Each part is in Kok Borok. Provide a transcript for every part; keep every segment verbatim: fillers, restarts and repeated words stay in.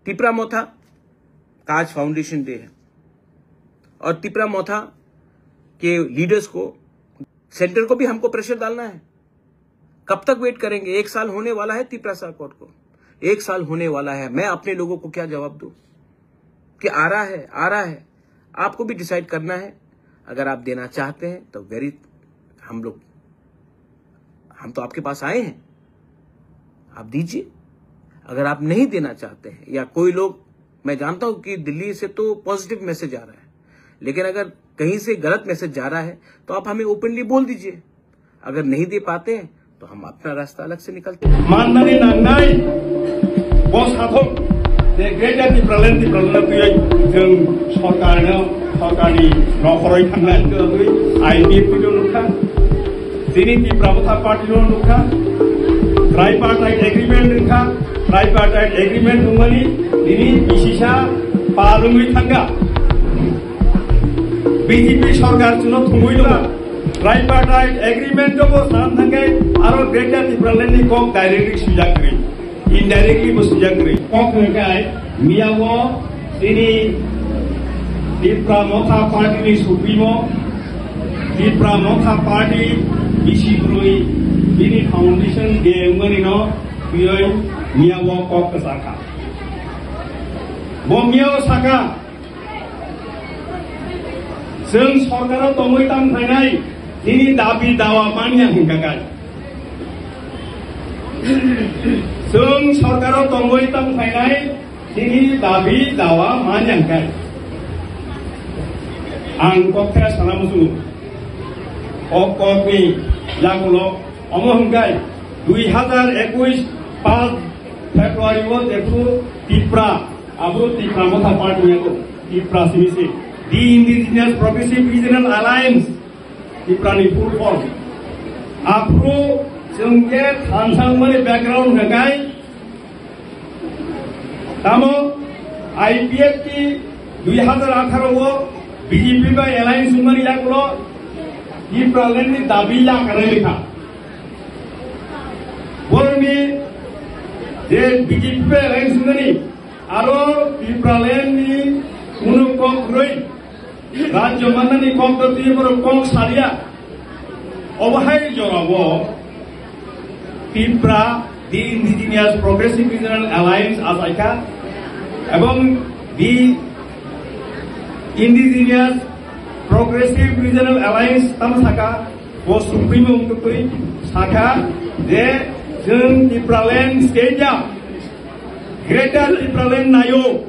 तिपरा मोथा का आज foundation day है और तिपरा मोथा के लीडर्स को, सेंटर को भी हमको प्रेशर डालना है। कब तक वेट करेंगे? एक साल होने वाला है तिपरा सा कोर्ट को, एक साल होने वाला है। मैं अपने लोगों को क्या जवाब दूं कि आ रहा है, आ रहा है? आपको भी डिसाइड करना है। अगर आप देना चाहते हैं तो वेरी, हम लोग, हम तो आपके पास आए हैं, आप दीजिए। अगर आप नहीं देना चाहते हैं या कोई लोग, मैं जानता हूं कि दिल्ली से तो पॉजिटिव मैसेज आ रहा है, लेकिन अगर कहीं से गलत मैसेज जा रहा है तो आप हमें ओपनली बोल दीजिए। अगर नहीं दे पाते हैं तो हम अपना रास्ता अलग से निकलते हैं। Mannani nangnai bo sathok je Greater Tipraland, Tipraland twiwi chwng sorkarno, sorkarni nokhoroi thangnai twiwi I P F T no nukha, chini Tipra Motha Party no nukha, tripartite agreement wngkha, tripartite agreement wngmani nini bisisa pal wngwi thangkha. B J P sorkar chwngno thumwi tongo. Tripartite agreement o bo sam thangkhe aro Greater Tipraland ni kok directly swijak kwrwi, indirectly bo swijak kwrwi. Kok hwnkhe miya o chini Tipra Motha Party ni supremo, Tipra Motha Party bisi bwrwi bini foundation day wngmani no twiwi miya o kok kwchar kha. Bo miya o sakha, chwng sorkaro tongwi tang phainai, nini dabi dawa manya hwnkha kai. Chwng sorkaro tongwi tang phainai, nini dabi dawa manya hwnkha kai. Ang kok khe sana muchungo. O kokni yakulo omo hwnkhe dui hazar ekush paanch February o jephru Tipra Abo Tipra Motha Party ni abo Tipra simi se. The Indigenous Progressive Regional Alliance, Tipra ni full form. Aphuru chwng khe thansa wngmani background hwnkhe tamo I P F T dui hazar atharo o B J P bai alliance wngmani yagulo Tipraland ni dabi yakarwi kha. Boroni je B J P bai alliance wngmani Aro Tipraland ni kunu kok rwi, rajyo mannani kok rwi borok kok salia. Obo hai jorao Tipra, the Indigenous Progressive Regional Alliance achaikha, ebong the Indigenous Progressive Regional Alliance tamo sakha, bo supremo wngtwi sakha je chwng Tipraland state ya. Greater Tipraland naio.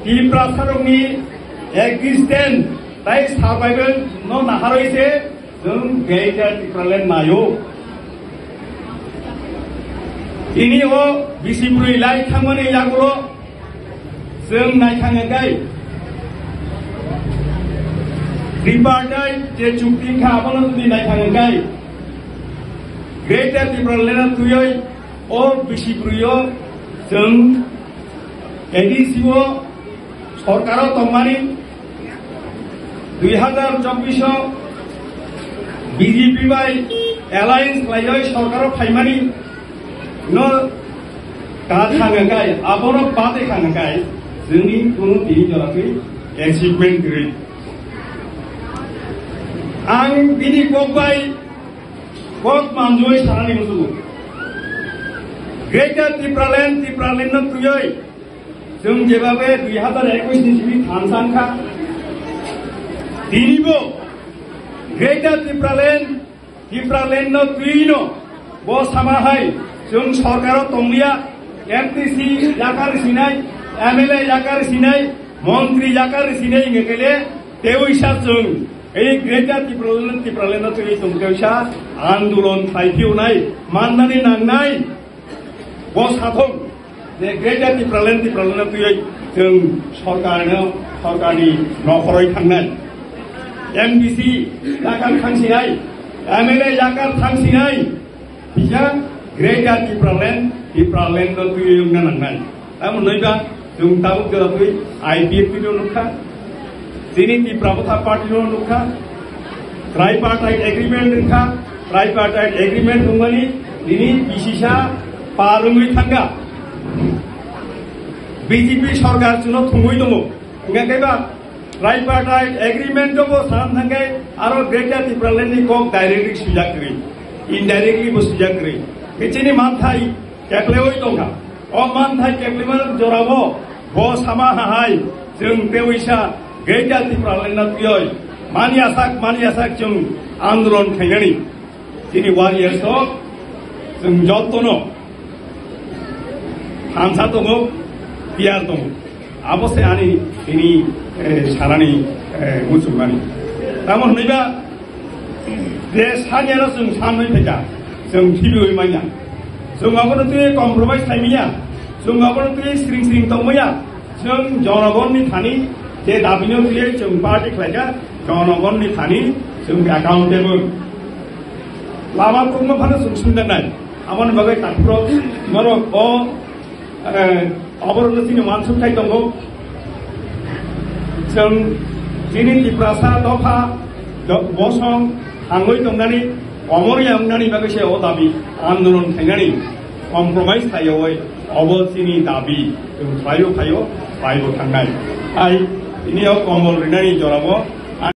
Tiprasarokni existence tai survival no naharwi se chwng Greater Tipraland naio. Tini o bisi bwrwi lai thangmani yagulo chwng naithang hwnkhe tripartite je chukti wngkha abono jodi naithang hwnkhe Greater Tipraland twiwi O bisi bwrwi o chwng A D C o sorkar o tongmani, dui hazar chobbish o B J P bai alliance khlaiwi sorkar o phaimani no ka thang hwnkhe, abono bade thang hwnkhe chwngni kunu tini jora twi achievement kwrwi. Ang bini kok bai Kok manjui sanani musugo. Greater Tipraland, Tipraland no twiwi. Chwng jebabe dui hazar ekush ni simi thansa wngkha. Tinibo Greater Tipraland, Tipraland no twiwi no. Bo sama hai, chwng sorkar o tongliya, M T C yakar sinai, M L A yakar sinai, montri yakar sinai ngekele, tewi sa chwng. Ei Greater Tipraland, Tipraland no twiwi chwng teisa andolon khlai phiyonai, mannani nangnai. Bo sathok je Greater Tipraland, Tipraland no twiwi chwng sorkar no, sorkarni nokhoroi thangnai. M D C yakar thangsinai, M L A yakar thangsinai. Bisa Greater Tipraland, Tipraland no twiwi wngna nangnai. Tamo noiba, chwng tabuk jora twi I P F T no nukha. Chini Tipra Motha Party no nukha. Tripartite agreement wngkha. Tripartite agreement wngmani nini bisisa par wngwi thangkha. B J P sorkar chwngno thumwi tongo. Hwnkhe khe ba tripartite agreement o bo san thangkhe aro Greater Tipraland ni kok directly swijak kwrwi, indirectly bo swijak kwrwi. Khe chini manthai keplewi tongkha. O manthai keplima jorao bo sama hahai chwng tewi sa Greater Tipraland na twiwi mani asak mani asak chwng andolon khainani. Chini warriors rok chwng jotono thansa tongo, tiyar tongo. Abo se ani tini, eh, sanani, eh, muchungmani. Tamo hwnwiba je sanyano chwng sanwi phaikha, chwng khibiwi manya. Chwng abono twi compromise khaimaya, chwng abono twi sring sring tongmaya. Chwng jonogonni thani je dabino twi chwng party khlaikha, jonogonni thani chwng accountable. Lama tungma phano chwng sumjaknai. Aboni bagwi takhurok norok o, eh, oborokno chini uansuk khai tongo. Chwng chini Tiprasa dopha do-, bosong thangwi tongnani, omorya wngnani bagwi se o dabi andolon khainani compromise khaiwi obo chini dabi. Chwng khlaio khaio, phaibo thangnai. Hai tini o kombol rinani jorao